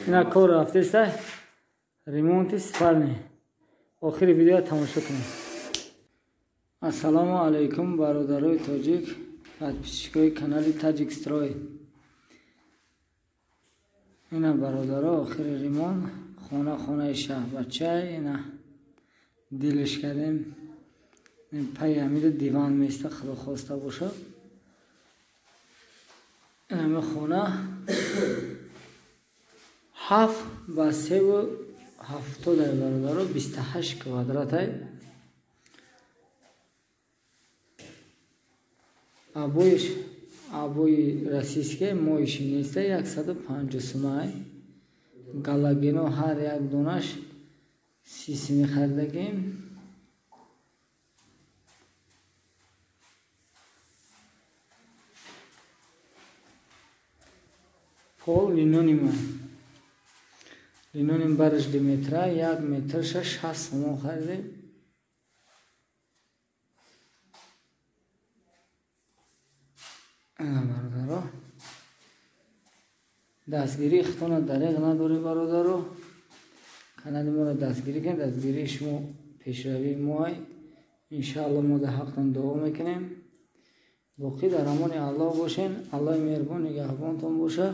Ина кор рафтеста ремонти спальни. Охири видео тамошо кунед. Ассалому алайкум, бародарои тоҷик, подписчикои канали Таҷик Строй. Ина, бародаро, охири ремонт хона, хонаи шаҳбачай. Ина дилиш кардем, паи ҳамида диван места, худо хоста боша. Инами хона 7 ба 3,70, бародаро, 28 квадратай. Обоиш обои российский, моиши неста, 150 сумай. Галогено ҳар як донаш 30 сими харидагем. Пол линолеума, линолеум бараш 2 метра, 1 метрша 60 сомон харидем. Бародаро, дастгирии худтона дареғ надоред. Бародаро, канали моро дастгирӣ кунед, дастгирии шумо пешравии моай. Иншаалло, мо дар ҳақтон дуо мекунем. Боқӣ дар амони Аллоҳ бошен. Аллоҳи меҳрубон нигаҳбонтон боша.